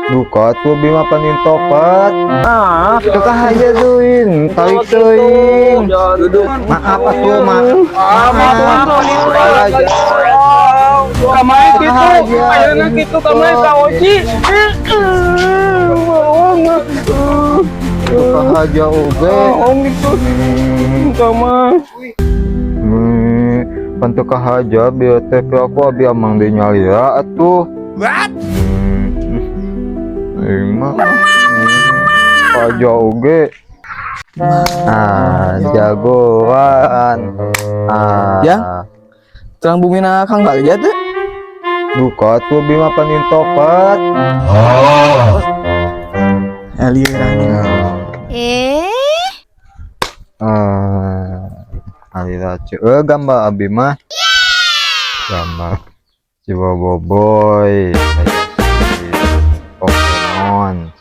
Duka atuh Bima panintopat. Ah, Teu kahaja teuing, tarik teuing. Duduk. Maaf atuh, maaf. Ah, maaf. Maaf. Kamari kitu, Kahaja. Ayeuna kitu kamari ka Oci. Bohong. Teu kahaja oge. Bohong gitu. Kamar. Pan teu kahaja bieu teh aku abi amang deui nyalira atuh. What? Aing mah kahaja oge. Ah, jagoan. Ah. Ya? Terang bumina Kang Bagja tuh. Duka atuh Bima panintopat. Aliran. Eh? Ah, alira ceu gambar abi mah. Gambar si Boboiboy. Kayak si Pokemon.